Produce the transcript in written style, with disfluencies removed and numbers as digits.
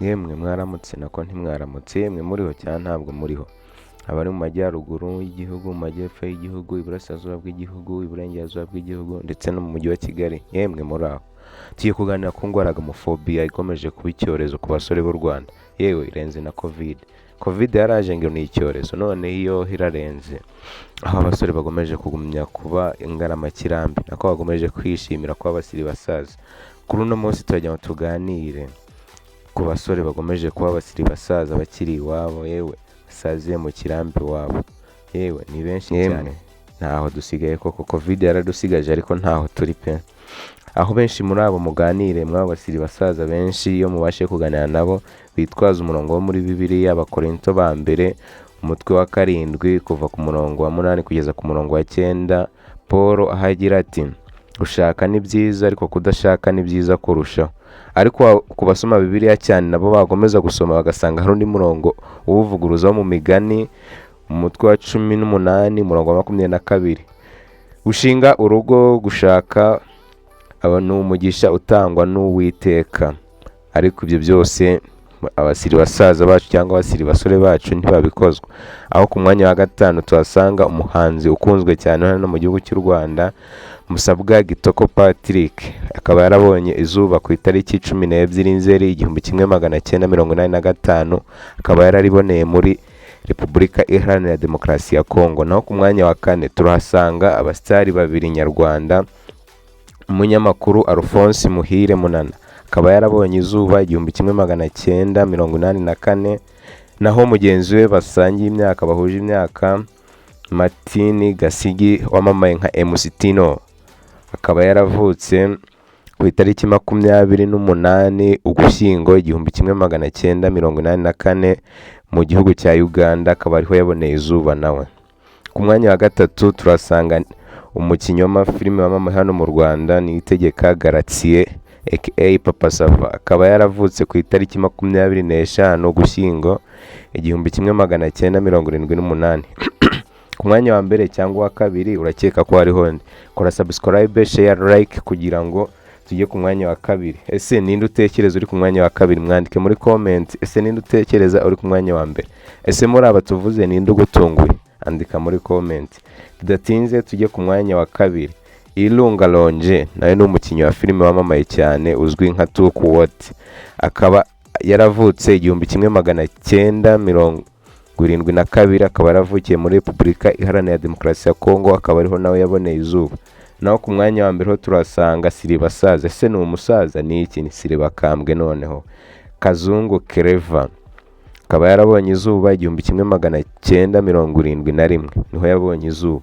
Yemwe mwaramutse, nako ntimwaramutse, yemwe muriho cyangwa ntabwo muriho. Abari mu majyaruguru y'igihugu, mu majyepfo y'igihugu, iburasirazuba bw'igihugu, iburengerazuba bw'igihugu ndetse no mu mujyi wa Kigali, yemwe muri aho. Tugiye kuganira ku ndwara gamophobia ikomeje kuba icyorezo ku basore b'u Rwanda. Yewe irenze na Covid. Covid yaraje ngo ni icyorezo, none yo irarenze. Aho abasore bagomeje kugumya kuba ingaramakirambi, nako bagomeje kwishimira kuba abasiri basaza. Kuri uno munsi turagira ngo tuganire ku basore bagomeje kuba abasiri basaza bakiri iwabo, yewe basaziye mu kirambi iwabo. Yewe ni benshi cyane, ntaho dusigaye koko. Covid yaradusigaje ariko ntaho turi pe. Aho benshi muri abo muganire, mw'abo basiri basaza benshi, iyo mubashe kuganira nabo bitwaza umurongo wo muri Bibiliya, Abakorinto ba mbere umutwe wa 7 kuva ku murongo wa 8 kugeza ku murongo wa 9, Paul aho agira ati: "Gushaka ni byiza ariko kudashaka ni byiza kurushaho." Ariko ku basoma Bibiliya cyane nabo bakomeza gusoma bagasanga hari undi murongo uwuvuguruza wo mu Migani umutwe wa 18 umurongo wa 22. Gushinga urugo, gushaka aba ni umugisha utangwa n'Uwiteka. Ariko ibyo byose abasiri basaza bacu cyangwa abasiri basore bacu ntibabikozwa. Aho ku mwanya wa 5 tuhasanga umuhanzi ukunzwe cyane hano mu gihugu cy'u Rwanda, Musabwa Gitoko Patrick, akaba yarabonye izuba ku itariki 12 Nzeri 1985, akaba yarariboneye muri Repubulika Iharanira Demokarasi ya Kongo. Naho ku mwanya wa 4 turahasanga abasitari babiri nyarwanda, umunyamakuru Alphonse Muhire Munana, akaba yarabonye izuba 1984, naho mugenzi we basangiye imyaka, bahuje imyaka, Martin Gasigi wamamaye nka MC Tino, akaba yaravutse ku itariki 28 Ugushyingo 1984 mu gihugu cya Uganda, akaba ariho yaboneye izuba nawe. Ku mwanya wa 3 turasanga umukinnyi w'amafilime wamamaye hano mu Rwanda, Niyitegeka Gratien aka Papa Sava, akaba yaravutse ku itariki 25 Ugushyingo 1978. Ku mwanya wa mbere cyangwa uwa kabiri urakeka ko hariho nde? Kora subscribe, share, like kugira ngo tujye ku mwanya wa kabiri. Ese ninde utekereza uri ku mwanya wa kabiri? Mwandike muri comment. Ese ninde utekereza uri ku mwanya wa mbere? Ese muri aba tuvuze ninde ugutunguye? Andika muri comment. Tudatinze tujye ku mwanya wa kabiri. Ilunga Longe nawe ni umukinnyi wa filime wamamaye cyane uzwi nka Tukuwote, akaba yaravutse 1972, akaba yaravukiye muri Repubulika Iharanira Demokarasi ya Kongo, akaba ariho nawe yaboneye izuba. Naho ku mwanya wa mbere ho turasanga Siribasaza. Ese ni umusaza? Ni iki? Ni Siribakambwe. Noneho Kazungu Kereva akaba yarabonye izuba 1971, niho yabonye izuba.